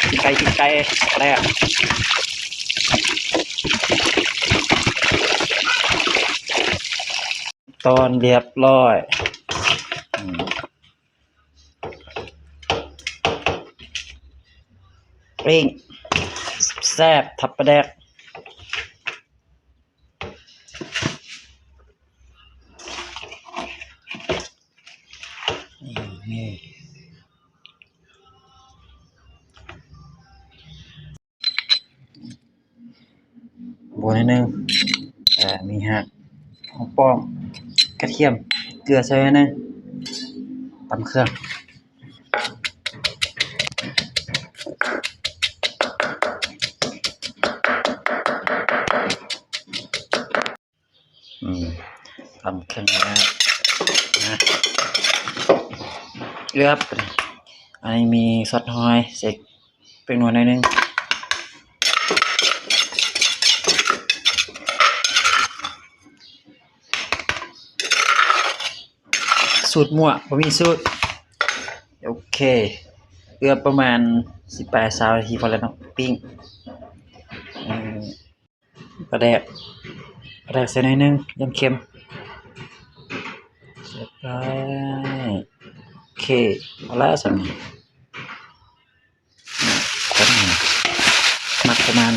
ປີ້ງໄກ່ ປີ້ງໄກ່ ປາແດກ ຕອນລຽບລ້ອຍ ອືມ ປີ້ງ ແຊບ ທັບປາແດກ. ນີ້ ນີ້ ບົວໜ້ອຍໜຶ່ງ ເອີ ມີຮາກ ຫອມປ້ອມ ກະທຽມ ເກືອໃສ່ໜ້ອຍໜຶ່ງ ຕຳເຄື່ອງ. ອືມ ຕຳເຄື່ອງແລ້ວນະ ເກືອບ ອັນນີ້ມີຊອດຫອຍ ໃສ່ແປ້ງນົວໜ້ອຍໜຶ່ງ. ສູດມົ້ວ ບໍ່ມີສູດ. ໂອເຄ ເກືອບປະມານສິບປາຍຊາວນາທີພໍແລ້ວເນາະ ປີ້ງ ອືມ ປາແດກ ປາແດກໃສ່ໜ້ອຍໜຶ່ງ ຢ້ານເຄັມ ໃສ່ໄປ. ໂອເຄ ພໍແລ້ວສ່ຳນີ້. ຄົນໃຫ້ມັກປະມານ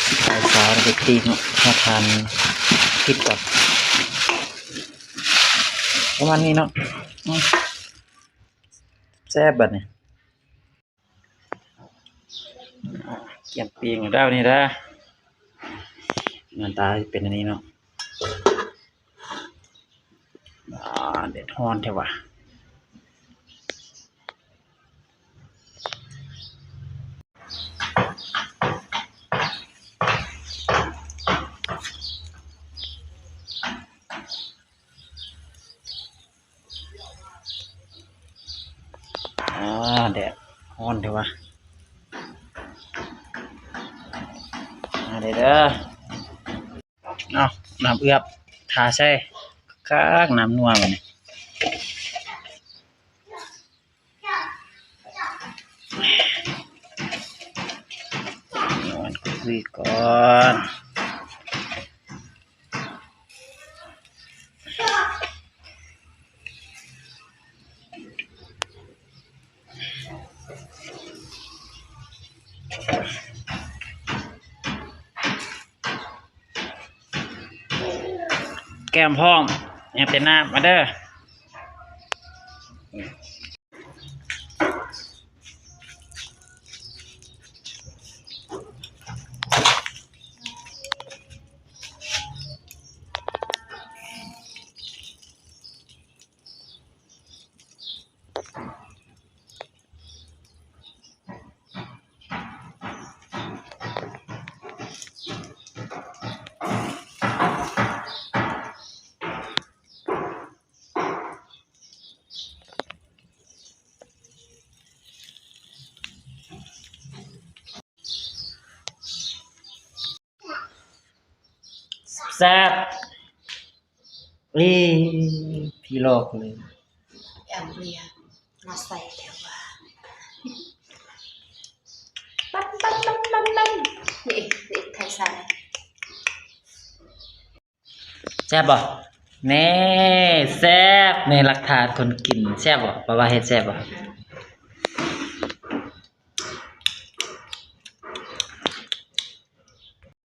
ສິບປາຍຊາວນາທີເນາະ ຖ້າທານຜິດກໍປະມານນີ້ເນາະ. ອືມ ແຊບບາດນີ້ ກຽມປີ້ງແລ້ວນີ້ເດີ ໜ້າຕາຊິເປັນອັນນີ້ເນາະ. ອາ ແດດຮ້ອນແທ້ຫວາ. ອາ ແດດຮ້ອນແທ້ຫວາ. ມາເດີ ເດີ ເອົາ ນ້ຳເອືອບ ທາໃສ່ຄັກໆ ນ້ຳນົວບາດນີ້ ນວດຄຸຍກ່ອນ. ແກ້ມພ້ອມ ຍັງແຕ່ນ້ຳ ມາເດີ. ແຊບ ອີ່ ຜີຫຼອກເລີຍ ແອມເລຍ ມາໃສ່ແຖວວ່າ ປັ້ນໆໆໆ ນີ້ ນີ້ ໄທຊາຍ. ແຊບບໍ່? ແນ່ ແຊບ ນີ້ຫຼັກຖານຄົນກິນ. ແຊບບໍ່? ປາວາເຮັດແຊບບໍ່?